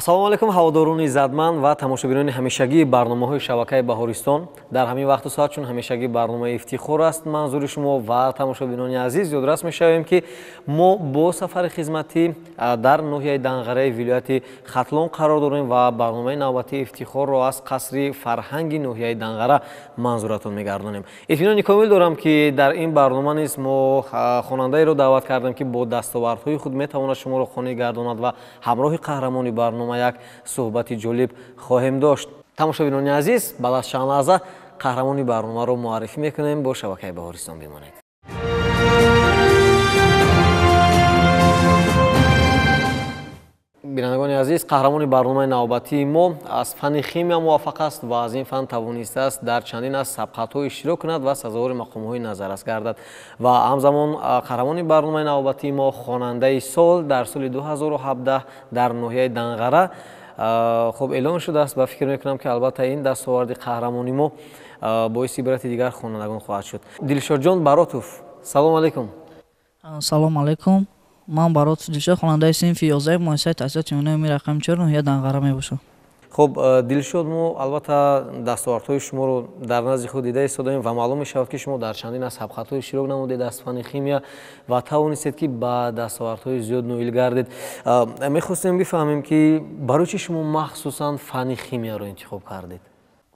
Ассалому алайкум, ҳаводорони иззатманд ва тамошобинони ҳамешагии барномаҳои шабакаи Баҳористон. Дар ҳамин вақту соат, чун ҳамешагӣ, барномаи Ифтихор аст манзури шумо ва тамошобинони азиз, ёдрас мешавем, ки мо бо сафари хизматӣ дар ноҳияи Данғараи вилояти Хатлон қарор дорем ва барномаи навбатии Ифтихорро аз қасри фарҳанги ноҳияи Данғара манзуратон мегардонем. Итминони комил дорам, ки дар ин барнома низ мо хонандаеро даъват кардем, ки бо дастовардҳои худ метавонад шуморо қонеъ гардонад ва ҳамроҳи қаҳрамони барнома як суҳбати ҷолиб хоҳем дошт. Тамошобинони азиз, баъд аз чанд лаҳза қаҳрамони барномаро муаррифӣ мекунем. Бо шабакаи Баҳористон бимонед. Бинандагони азиз, қаҳрамони барномаи навбатии мо аз фанни химия муваффақ аст ва аз ин фан тавонистааст дар чандин аз сабқатҳо иштирок кунад ва сазовори мақомҳои назаррас гардад. Ва ҳамзамон қаҳрамони барномаи навбатии мо хонандаи сол дар соли 2017 дар ноҳияи Данғара хуб эълон шудааст ва фикр мекунам, ки албатта ин дастоварди қаҳрамони мо боиси ибрати дигар хонандагон хоҳад шуд. Дилшодҷон Баротов, салому алайкум. Салому алайкум. Ман Баротов Дилшод, хонандаи синфи 11 муассисаи таҳсилоти миёнаи умумии рақами 4 ноҳияи Данғара мебошам. Хуб, Дилшод, мо албатта дастовардҳои шуморо дар назди худ дида истодаем ва маълум мешавад, ки шумо дар чандин аз сабқатҳо иштирок намудед аз фанни химия ва тавонистед, ки ба дастовардҳои зиёд ноил гардед. Мехостем бифаҳмем, ки барои чӣ шумо махсусан фанни химияро интихоб кардед?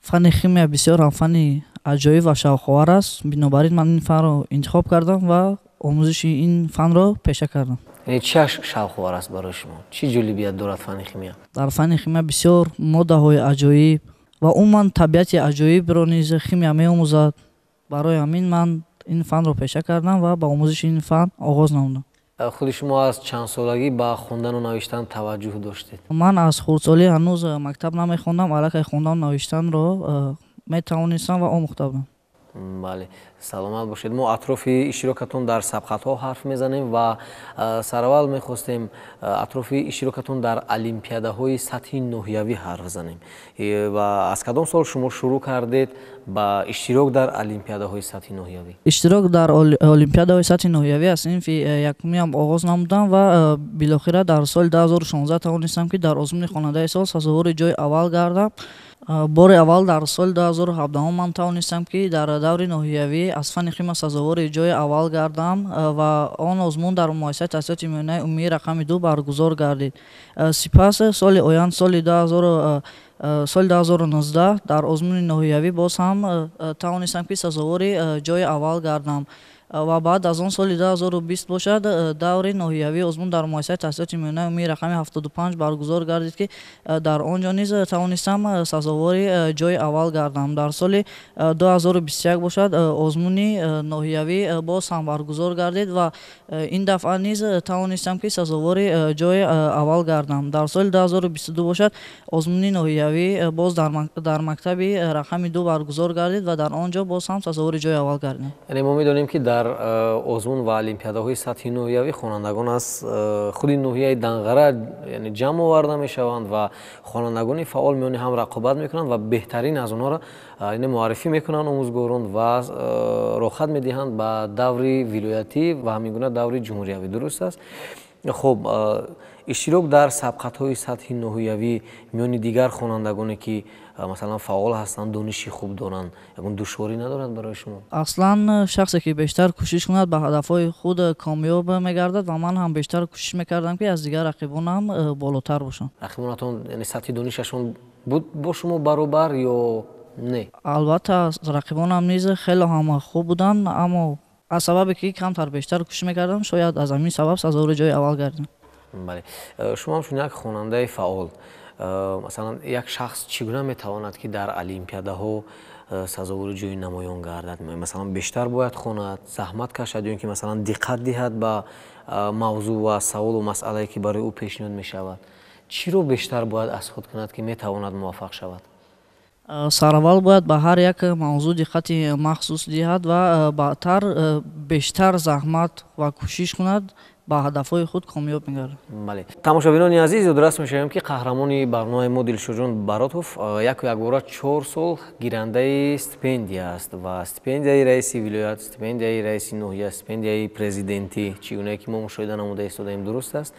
Фанни химия бисёр ҳам фанни аҷоиб ва шавқовар аст, бинобар ин ман ин фанро интихоб кардам ва омӯзиши ин фанро пеша кардам. Яъне чиаш шавқовар аст барои шумо? Чӣ ҷолибият дорад фанни химия? Дар фанни химия бисёр моддаҳои аҷоиб ва умуман табиати аҷоибро низ химия меомӯзад. Барои ҳамин ман ин фанро пеша кардам ва ба омӯзиши ин фан оғоз намудам. Худи шумо аз чанд солагӣ ба хондану навиштан таваҷҷӯҳ доштед? Ман аз хурдсолӣ, ҳанӯз мактаб намехондам, аллакай хондану навиштанро метавонистам ва омӯхта будам. Бале, саломат бошед. Мо атрофи иштирокатон дар сабқатҳо ҳарф мезанем ва сараввал мехостем атрофи иштирокатон дар олимпиадаҳои сатҳи ноҳиявӣ ҳарф занем. Ва аз кадом сол шумо шурӯъ кардед ба иштирок дар олимпиадаҳои сатҳи ноҳиявӣ? Иштирок дар олимпиадаҳои сатҳи ноҳиявӣ аз синфи якумиам оғоз намудам ва билохира дар соли 2016 тавонистам, ки дар озмуни хонандаи сол сазовори ҷои аввал гардам. Бори аввал дар соли 2017 ман тавонистам, ки дар даври ноҳиявӣ аз фанни химия сазовори ҷои аввал гардам ва он озмун дар муассисаи таҳсилоти миёнаи умумии рақами 2 баргузор гардид. Сипас соли оянд, соли 2019, дар озмуни ноҳиявӣ боз ҳам тавонистам, ки сазовори ҷои аввал гардам. Ва баъд аз он соли 2020 бошад, даври ноҳиявии озмун дар муассисаи таҳсилоти миёнаи умумии рақами 75 баргузор гардид, ки дар он ҷо низ тавонистам сазовори ҷои аввал гардам. Дар соли 2021 бошад, озмуни ноҳиявӣ боз ҳам баргузор гардид ва ин дафъа низ тавонистам, ки сазовори ҷои аввал гардам. Дар соли 2022 бошад, озмуни ноҳиявӣ боз дар мактаби рақами 2 баргузор гардид ва дар он ҷо боз ҳам сазовори ҷои аввал гардидам. Яъне мо медонем, ки дар озмун ва олимпиадаҳои сатҳи ноҳиявӣ хонандагон аз худи ноҳияи Данғара, яъне ҷамъ оварда мешаванд ва хонандагони фаъол миёни ҳам рақобат мекунанд ва беҳтарин аз онҳоро яъне муаррифӣ мекунанд омӯзгорон ва роҳхат медиҳанд ба даври вилоятӣ ва ҳамин гуна даври ҷумҳуриявӣ. Дуруст аст? Хуб, иштирок дар сабқатҳои сатҳи ноҳиявӣ миёни дигар хонандагоне, ки масалан фаъол ҳастанд, дониши хуб доранд, ягон душворӣ надорад барои шумо? Аслан шахсе, ки бештар кӯшиш кунад, ба ҳадафҳои худ комёб мегардад ва ман ҳам бештар кӯшиш мекардам, ки аз дигар рақибонам болотар бошам. Рақибонатон, яъне сатҳи донишашон буд бо шумо баробар ё не? Албатта, рақибонам низ хеле ҳам хуб буданд, аммо аз сабабе ки камтар бештар кӯшиш мекардам, шояд аз ҳамин сабаб сазовори ҷои аввал гардидам. Бале, шумо ҳамчун як хонандаи фаъол, масалан, як шахс чӣ гуна метавонад, ки дар олимпиадаҳо сазовори ҷои намоён гардад? Масалан, бештар бояд хонад, заҳмат кашад ё ин ки масалан диққат диҳад ба мавзӯъ ва саволу масъалае, ки барои ӯ пешниҳод мешавад? Чиро бештар бояд аз худ кунад, ки метавонад муваффақ шавад? Сараввал бояд ба ҳар як мавзӯъ диққати махсус диҳад ва баъдтар бештар заҳмат ва кӯшиш кунад. ба ҳадафҳои худ комёб мегардам. Бале, тамошобинони азиз, ёдрас мешавем, ки қаҳрамони барномаи мо Дилшодҷон Баротов яку якбора 4 сол гирандаи стипендия аст ва стипендияи раиси вилоят, стипендияи раиси ноҳия, стипендияи президентӣ, чӣ гунае ки мо мушоҳида намуда истодаем, дуруст аст?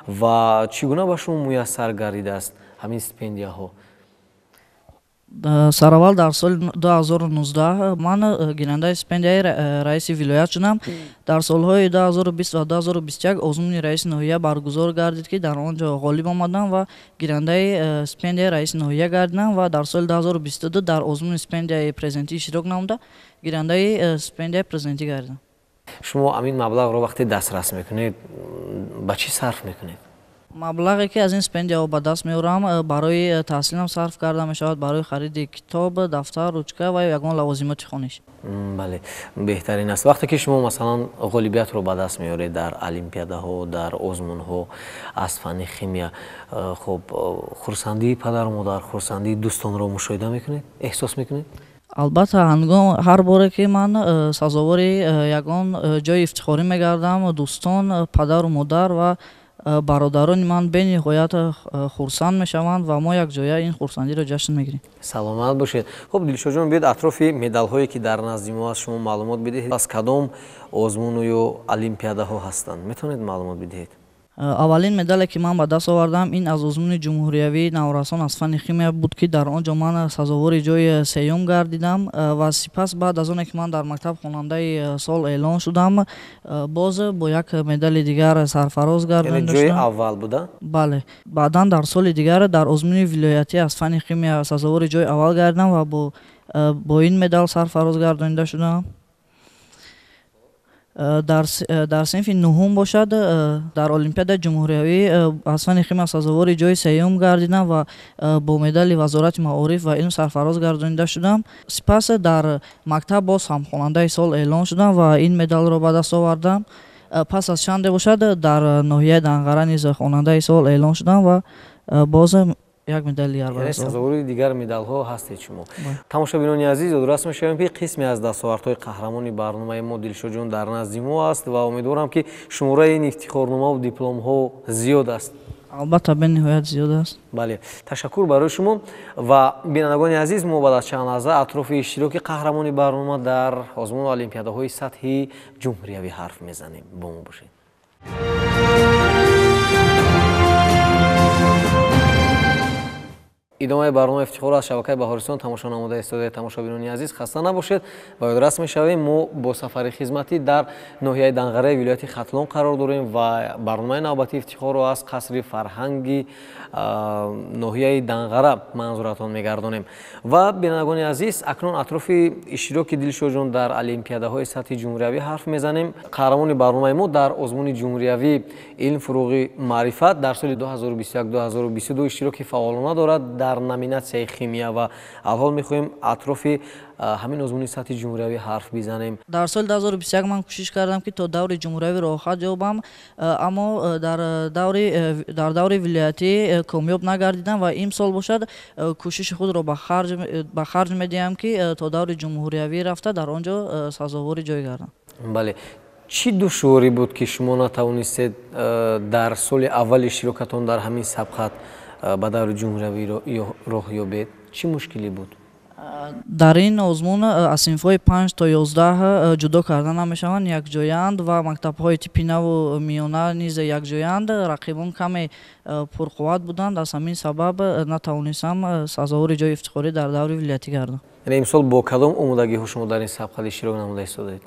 Ва чӣ гуна ба шумо муяссар гардидааст ҳамин стипендияҳо? Сараввал дар соли 2019 ман гирандаи стипендияи раиси вилоят шудам. Дар солҳои 2020 ва 2021 озмуни раиси ноҳия баргузор гардид, ки дар он ҷо ғолиб омадам ва гирандаи стипендияи раиси ноҳия гардидам ва дар соли 2022 дар озмуни стипендияи президентӣ иштирок намуда, гирандаи стипендияи президентӣ гардидам. Шумо ҳамин маблағро вақте дастрас мекунед, ба чӣ сарф мекунед? Маблағе, ки аз ин стипендияҳо ба даст меорам, барои таҳсилам сарф карда мешавад, барои хариди китоб, дафтар, ручка ва ягон лавозимоти хониш. Бале, беҳтарин аст. Вақте ки шумо, масалан, ғолибиятро ба даст меоред дар олимпиадаҳо, дар озмунҳо аз фанни химия, хуб, хурсандии падару модар, хурсандии дӯстонро мушоҳида мекунед, эҳсос мекунед? Албатта, ҳангом ҳар боре ки ман сазовори ягон ҷои ифтихорӣ мегардам, дӯстон, падару модар ва бародарони ман бениҳоят хурсанд мешаванд ва мо якҷоя ин хурсандиро ҷашн мегирем. Саломат бошед. Хуб, Дилшодҷон, биёед, атрофи медалҳое, ки дар назди мо аст, шумо маълумот бидиҳед. Аз кадом озмуну ё олимпиадаҳо ҳастанд, метавонед маълумот бидиҳед? Аввалин медале, ки ман ба даст овардам, ин аз озмуни ҷумҳуриявии наврасон аз фанни химия буд, ки дар он ҷо ман сазовори ҷои сеюм гардидам. Ва сипас, баъд аз оне ки ман дар мактаб хонандаи сол эълон шудам, боз бо як медали дигар сарфароз гардонида. Ҷои аввал буда? Бале. Баъдан дар соли дигар дар озмуни вилоятӣ аз фанни химия сазовори ҷои аввал гардидам ва бо ин медал сарфароз гардонида шудам. Дар синфи нуҳум бошад, дар олимпиадаи ҷумҳуриявӣ аз фанни химия сазовори ҷои сеюм гардидам ва бо медали Вазорати маориф ва илм сарфароз гардонида шудам. Сипас дар мактаб боз ҳам хонандаи сол эълон шудам ва ин медалро ба даст овардам. Пас аз чанде бошад, дар ноҳияи Данғара низ хонандаи сол эълон шудам ва боз як медали дигар ба Яъне даст овардам. сазовори дигар медалҳо ҳастед шумо. Тамошобинони азиз, ёдрас мешавем, ки қисме аз дастовардҳои қаҳрамони барномаи мо Дилшодҷон дар назди мо аст ва умедворам, ки шумораи ин ифтихорномаву дипломҳо зиёд аст. Албатта, бениҳоят зиёд аст. Бале, ташаккур барои шумо. Ва бинандагони азиз, мо баъд аз чанд лаҳза атрофи иштироки қаҳрамони барнома дар озмуну олимпиадаҳои сатҳи ҷумҳуриявӣ ҳарф мезанем. Бо мо бошед. Идомаи барномаи Ифтихор аз шабакаи Баҳористон тамошо намуда истодаи, тамошобинони азиз, хаста набошед. Ва ёдрас мешавем, мо бо сафари хизматӣ дар ноҳияи Данғараи вилояти Хатлон қарор дорем ва барномаи навбатии Ифтихорро аз қасри фарҳанги ноҳияи Данғара манзуратон мегардонем. Ва бинандагони азиз, акнун атрофи иштироки Дилшодҷон дар олимпиадаҳои сатҳи ҷумҳуриявӣ ҳарф мезанем. Қаҳрамони барномаи мо дар озмуни ҷумҳуриявӣ «Илм, фуруғи маърифат» дар соли 2021-2022 иштироки фаъолона дорад дар номинатсияи химия ва алҳол мехоҳем атрофи ҳамин озмуни сатҳи ҷумҳуриявӣ ҳарф бизанем. Дар соли 2021 ман кӯшиш кардам, ки то даври ҷумҳуриявӣ роҳхат ёбам, аммо дар даври вилоятӣ комёб нагардидам ва имсол бошад, кӯшиши худро ба харҷ медиҳам, ки то даври ҷумҳуриявӣ рафта, дар он ҷо сазовори ҷой гардам. Бале, чӣ душворӣ буд, ки шумо натавонистед дар соли аввали иштирокатон дар ҳамин сабқат ба даври ҷумҳуриявӣ роҳ ёбед? Чӣ мушкилӣ буд? Дар ин озмун аз синфҳои 5 то 11 ҷудо карда намешаванд, якҷоянд ва мактабҳои типи наву миёна низ якҷоянд. Рақибон каме пурқувват буданд, аз ҳамин сабаб натавонистам сазовори ҷои ифтихорӣ дар даври вилоятӣ гардам. Яъне имсол бо кадом омодагиҳо шумо дар ин сабқат иштирок намуда истодаед?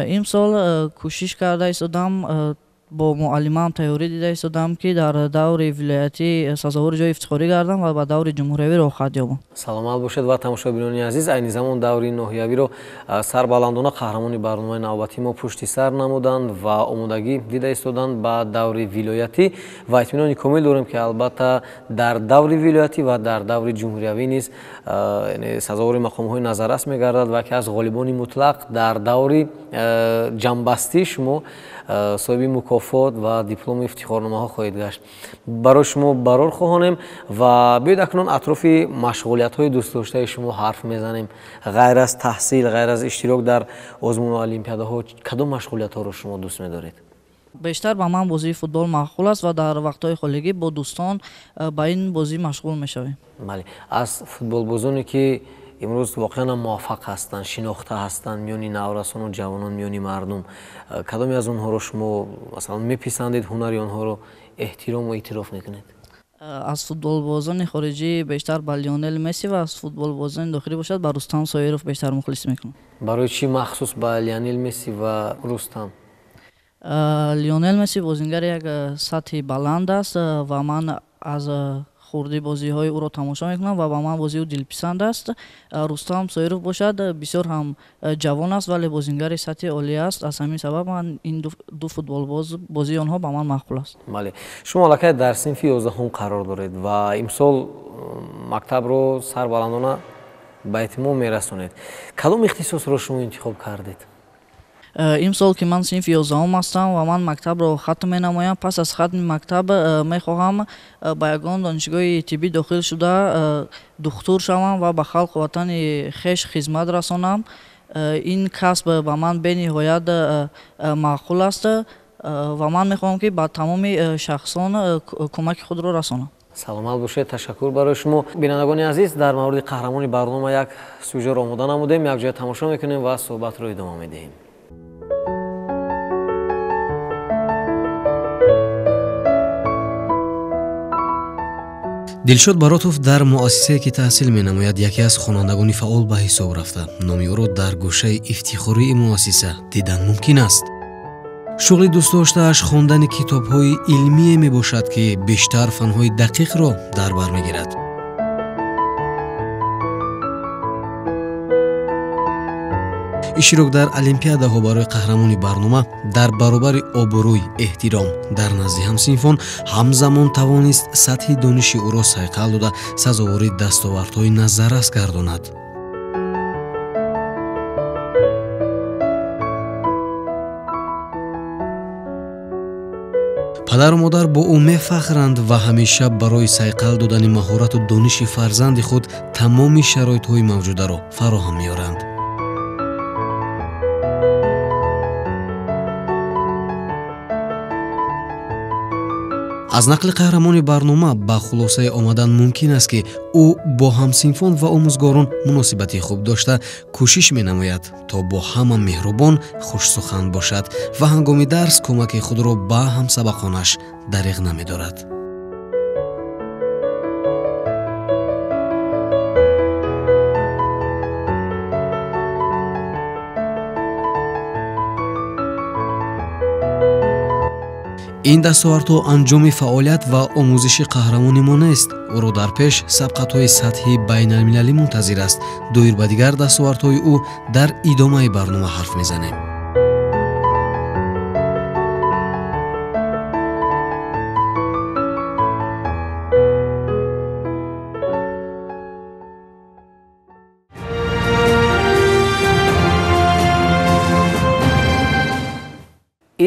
Имсол кӯшиш карда истодам, бо муаллимаам тайёрӣ дида истодам, ки дар даври вилоятӣ сазовори ҷои ифтихорӣ гардам ва ба даври ҷумҳуриявӣ роҳхат ёбам. Саломат бошед. Ва тамошобинони азиз, айни замон даври ноҳиявиро сарбаландона қаҳрамони барномаи навбатии мо пушти сар намуданд ва омодагӣ дида истоданд ба даври вилоятӣ. Ва итминони комил дорем, ки албатта дар даври вилоятӣ ва дар даври ҷумҳуриявӣ низ сазовори мақомҳои назаррас мегардад ва яке аз ғолибони мутлақ дар даври ҷамъбастӣ шумо соҳиби мукофот ва диплому ифтихорномаҳо хоҳед гашт. Барои шумо барор хоҳонем. Ва биёед, акнун атрофи машғулиятҳои дӯстдоштаи шумо ҳарф мезанем. Ғайр аз таҳсил, ғайр аз иштирок дар озмуну олимпиадаҳо, кадом машғулиятҳоро шумо дӯст медоред? Бештар ба ман бозии футбол маъқул аст ва дар вақтҳои холигӣ бо дӯстон ба ин бозӣ машғул мешавем. Бале, аз футболбозоне ки имрӯз воқеан муваффақ ҳастанд, шинохта ҳастанд миёни наврасону ҷавонон, миёни мардум, кадоме аз онҳоро шумо масалан меписандед, ҳунари онҳоро эҳтирому эътироф мекунед? Аз футболбозони хориҷӣ бештар ба Лионел Месси ва аз футболбозони дохилӣ бошад ба Рустам Соиров бештар мухлисӣ мекунам. Барои чӣ махсус ба Лионел Месси ва Рустам? Лионел Месси бозингари як сатҳи баланд аст ва ман аз хурдӣ бозиҳои ӯро тамошо мекунам ва ба ман бозии ӯ дилписанд аст. Рустам Соиров бошад бисёр ҳам ҷавон аст, вале бозингари сатҳи олӣ аст. Аз ҳамин сабаб ман ин ду футболбоз бозии онҳо ба ман маъқул аст. Бале, шумо аллакай дар синфи 11 қарор доред ва имсол мактабро сарбаландона ба итмом мерасонед. Кадом ихтисосро шумо интихоб кардед? Имсол ки ман синфи 11 ҳастам ва ман мактабро хатм менамоям, пас аз хатми мактаб мехоҳам ба ягон донишгоҳи тиббӣ дохил шуда духтур шавам ва ба халқу ватани хеш хизмат расонам. Ин касб ба ман бениҳоят маъқул аст ва ман мехоҳам ки ба тамоми шахсон кӯмаки худро расонам. Саломат бошед, ташаккур барои шумо. Бинандагони азиз, дар мавриди қаҳрамони барнома як сюжетро омода намудем, якҷоя тамошо мекунем ва суҳбатро идома медиҳем. Дилшод Баротов дар муассисае ки таҳсил менамояд, яке аз хонандагони фаъол ба ҳисоб рафта. Номи ӯро дар гӯшаи ифтихории муассиса дидан мумкин аст. Шуғли дӯстдоштааш хондани китобҳои илмие мебошад, ки бештар фанҳои дақиқро дар бар мегирад. Иштирок дар олимпиадаҳо барои қаҳрамони барнома дар баробари обрӯй, эҳтиром дар назди ҳамсинфон ҳамзамон тавонист сатҳи дониши ӯро сайқал дода, сазовори дастовардҳои назаррас гардонад. Падару модар бо ӯ мефахранд ва ҳамеша барои сайқал додани маҳорату дониши фарзанди худ тамоми шароитҳои мавҷударо фароҳам меоранд. Аз нақли қаҳрамони барнома ба хулосае омадан мумкин аст, ки ӯ бо ҳамсинфон ва омӯзгорон муносибати хуб дошта, кӯшиш менамояд, то бо ҳама меҳрубон, хушсухан бошад ва ҳангоми дарс кӯмаки худро ба ҳамсабақонаш дариғ намедорад. Ин дастовардҳо анҷоми фаъолият ва омӯзиши қаҳрамони мо нест. Ӯро дар пеш сабқатҳои сатҳи байналмилалӣ мунтазир аст. Доир ба дигар дастовардҳои ӯ дар идомаи барнома ҳарф мезанем.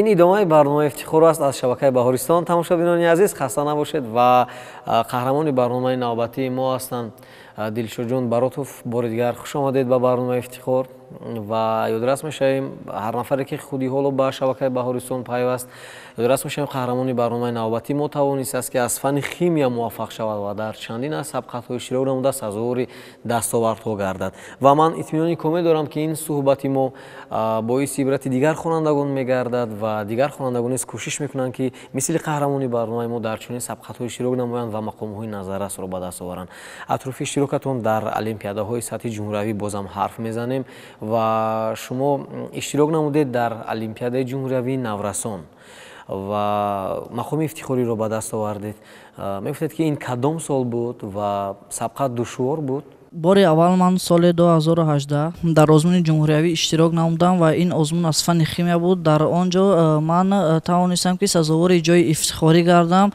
Ин идомаи барномаи ифтихор аст аз шабакаи Баҳористон. Тамошобинони азиз, хаста набошед ва қаҳрамони барномаи навбатии мо ҳастанд Дилшодҷон Баротов. Бори дигар хуш омадед ба барномаи ифтихор ва ёдрас мешавем ҳар нафаре ки худи ҳоло ба шабакаи Баҳористон пайваст, ёдрас мешавем қаҳрамони барномаи навбатии мо тавонистааст ки аз фанни химия муваффақ шавад ва дар чандин аз сабқатҳои иштирок намуда сазовори дастовардҳо гардад. Ва ман итминони комил дорам, ки ин суҳбати мо боиси ибрати дигар хонандагон мегардад ва дигар хонандагон низ кӯшиш мекунанд, ки мисли қаҳрамони барномаи мо дар чунин сабқатҳо иштирок намоянд ва мақомҳои назаррасро ба даст оваранд. Атрофи иштирокатон дар олимпиадаҳои сатҳи ҷумҳуриявӣ бозам ҳарф мезанем ва шумо иштирок намудед дар олимпиадаи ҷумҳуриявии наврасон ва мақоми ифтихориро ба даст овардед. Мегуфтед, ки ин кадом сол буд ва сабқат душвор буд? Бори аввал ман соли 2018 дар озмуни ҷумҳуриявӣ иштирок намудам ва ин озмун аз фанни химия буд. Дар он ҷо ман тавонистам, ки сазовори ҷои ифтихорӣ гардам,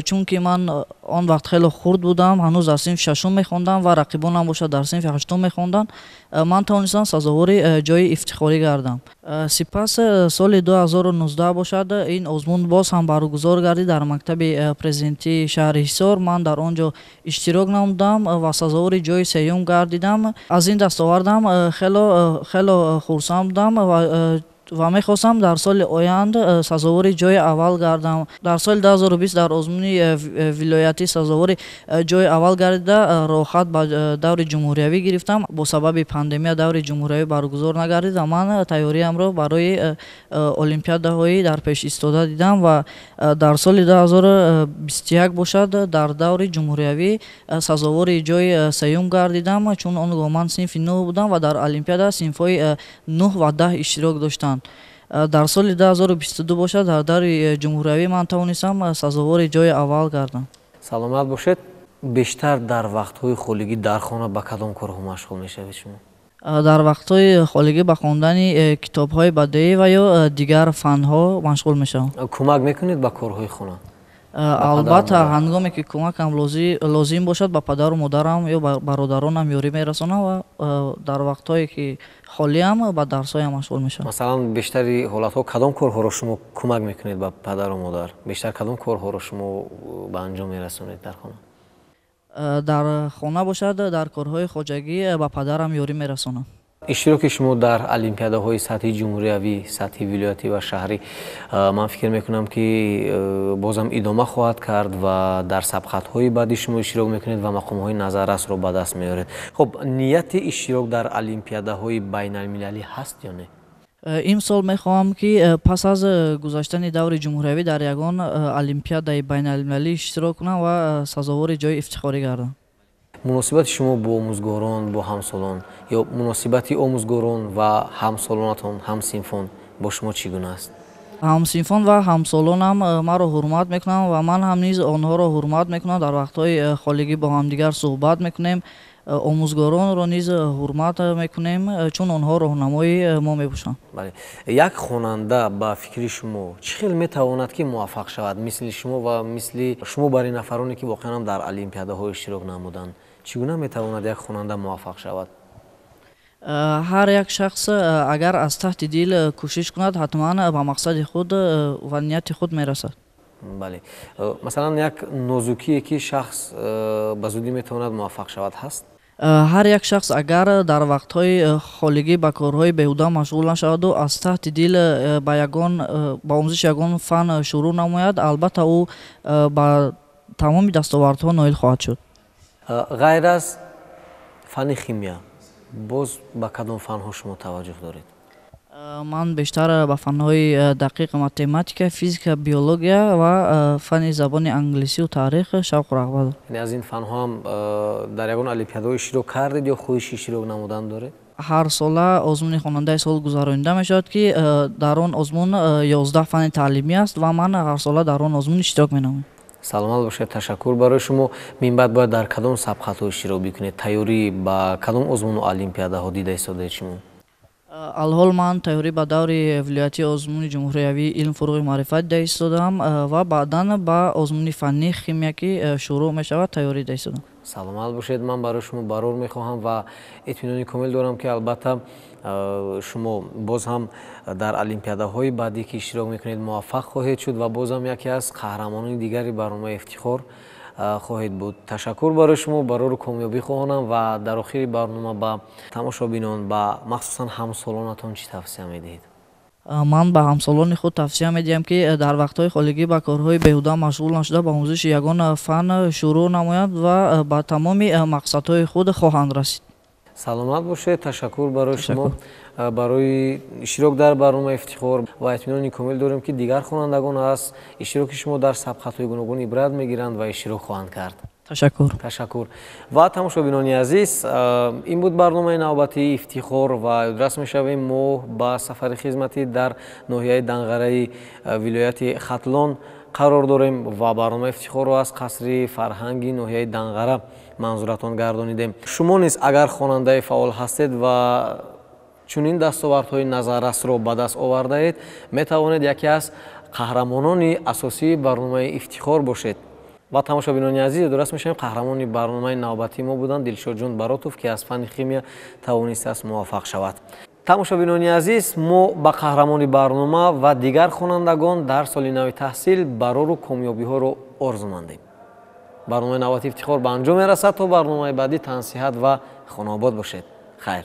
чунки ман он вақт хеле хурд будам, ҳанӯз дар синфи шашум мехондам ва рақибонам бошад дар синфи ҳаштум мехонданд. Ман тавонистам сазовори ҷои ифтихорӣ гардам. Сипас соли 2019 бошад ин озмун боз ҳам баргузор гардид дар мактаби президентии шаҳри Ҳисор. Ман дар он ҷо иштирок намудам ва сазовори ҷои сеюм гардидам. Аз ин дастовардам хело хурсанд будам ва Ва мехостам дар соли оянда сазовори ҷои аввал гардам. Дар соли 2020 дар озмуни вилоятӣ сазовори ҷои аввал гардида, роҳхат ба даври ҷумҳуриявӣ гирифтам. Бо сабаби пандемия даври ҷумҳуриявӣ баргузор нагардид ва ман тайёриамро барои олимпиадаҳои дар пеш истода дидам ва дар соли 2021 бошад дар даври ҷумҳуриявӣ сазовори ҷои сеюм гардидам, чун он гоҳ ман синфи 9 будам ва дар олимпиада синфҳои 9 ва 10 иштирок доштанд. Дар соли 2022 бошад дар даври ҷумҳуриявӣ ман тавонистам сазовори ҷои аввал гардам. Саломат бошед. Бештар дар вақтҳои холигӣ дар хона ба кадом корҳо машғул мешавед шумо? Дар вақтҳои холигӣ ба хондани китобҳои бадеӣ ва ё дигар фанҳо машғул мешавам. Кӯмак мекунед ба корҳои хона? Албатта, ҳангоме ки кӯмакам лозим бошад ба падару модарам ё бародаронам ёрӣ мерасонам ва дар вақтҳое ки холиам ба дарсҳоям машғул мешавам. Масалан, бештари ҳолатҳо кадом корҳоро шумо кӯмак мекунед ба падару модар? Бештар кадом корҳоро шумо ба анҷом мерасонед дар хона? Дар хона бошад дар корҳои хоҷагӣ ба падарам ёрӣ мерасонам. Иштироки шумо дар олимпиадаҳои сатҳи ҷумҳуриявӣ, сатҳи вилоятӣ ва шаҳрӣ, ман фикр мекунам ки бозам идома хоҳад кард ва дар сабқатҳои баъдӣ шумо иштирок мекунед ва мақомҳои назаррасро ба даст меоред. Хуб, нияти иштирок дар олимпиадаҳои байналмилалӣ ҳаст ё не? Имсол мехоҳам ки пас аз гузаштани даври ҷумҳуриявӣ дар ягон олимпиадаи байналмилалӣ иштирок кунам ва сазовори ҷои ифтихорӣ гардам. Муносибати шумо бо омӯзгорон, бо ҳамсолон ё муносибати омӯзгорон ва ҳамсолонатон, ҳамсинфон бо шумо чӣ гуна аст? Ҳамсинфон ва ҳамсолонам маро ҳурмат мекунанд ва ман ҳам низ онҳоро ҳурмат мекунам. Дар вақтҳои холигӣ бо ҳамдигар суҳбат мекунем, омӯзгоронро низ ҳурмат мекунем, чун онҳо роҳнамои мо мебошанд. Бале, як хонанда ба фикри шумо чӣ хел метавонад ки муваффақ шавад мисли шумо ва мисли шумо барои нафароне ки воқеан дар олимпиадаҳо иштирок намуданд? Чӣ гуна метавонад як хонанда муваффақ шавад? Ҳар як шахс агар аз таҳти дил кӯшиш кунад, ҳатман ба мақсади худ ва нияти худ мерасад. Бале, масалан як нозукие ки шахс ба зудӣ метавонад муваффақ шавад ҳаст? Ҳар як шахс агар дар вақтҳои холигӣ ба корҳои беҳуда машғул нашаваду аз таҳти дил ба омӯзиши ягон фан шурӯъ намояд, албатта ӯ ба тамоми дастовардҳо ноил хоҳад шуд. Ғайр аз фанни химия боз ба кадом фанҳо шумо таваҷҷӯҳ доред? Ман бештар ба фанҳои дақиқ, математика, физика, биология ва фанни забони англисию таърих шавқу рағбат дорам. Яъне аз ин фанҳо ҳам дар ягон олимпиадаҳо иштирок кардед ё хоҳиши иштирок намудан доред? Ҳар сола озмуни хонандаи сол гузаронида мешавад ки дар он озмун 11 фанни таълимӣ аст ва ман ҳар сола дар он озмун иштирок менамоям. Саломат бошед, ташаккур барои шумо. Минбаъд бояд дар кадом сабқатҳо иштирок бикунед? Тайёрӣ ба кадом озмуну олимпиадаҳо дида истодаед шумо? Алҳол ман тайёрӣ ба даври вилоятии озмуни ҷумҳуриявии илм, фурӯғи маърифат дида истодам ва баъдан ба озмуни фаннии химия ки шурӯъ мешавад тайёрӣ дида истодам. Саломат бошед, ман барои шумо барор мехоҳам ва итминони комил дорам ки албатта шумо боз ҳам дар олимпиадаҳои баъдӣ ки иштирок мекунед муваффақ хоҳед шуд ва боз ҳам яке аз қаҳрамонони дигари барномаи ифтихор хоҳед буд. Ташаккур барои шумо, барору комёбӣ хоҳонам ва дар охири барнома ба тамошобинон, ба махсусан ҳамсолонатон чӣ тавсия медиҳед? Ман ба ҳамсолони худ тавсия медиҳам ки дар вақтҳои холигӣ ба корҳои беҳуда машғул нашуда ба омӯзиши ягон фан шурӯъ намоянд ва ба тамоми мақсадҳои худ хоҳанд расид. Саломат бошед, ташаккур барои шумо барои иштирок дар барномаи ифтихор ва итминони комил дорем ки дигар хонандагон аз иштироки шумо дар сабқатҳои гуногун ибрат мегиранд ва иштирок хоҳанд кард. Ташаккур. Ташаккур. Ва тамошобинони азиз, ин буд барномаи навбатии ифтихор ва ёдрас мешавем мо ба сафари хизматӣ дар ноҳияи Данғараи вилояти Хатлон қарор дорем ва барномаи ифтихорро аз қасри фарҳанги ноҳияи Данғара манзуратон гардонидем. Шумо низ агар хонандаи фаъол ҳастед ва чунин дастовардҳои назаррасро ба даст овардаед, метавонед яке аз қаҳрамонони асосии барномаи ифтихор бошед. Ва тамошобинони азиз, ёдрас мешавем қаҳрамони барномаи навбатии мо буданд Дилшодҷон Баротов, ки аз фанни химия тавонистааст муваффақ шавад. Тамошобинони азиз, мо ба қаҳрамони барнома ва дигар хонандагон дар соли нави таҳсил барору комёбиҳоро орзумандем. Барномаи навбати ифтихор ба анҷом мерасад. То барномаи баъдӣ тансиҳат ва хонаобод бошед. Хайр.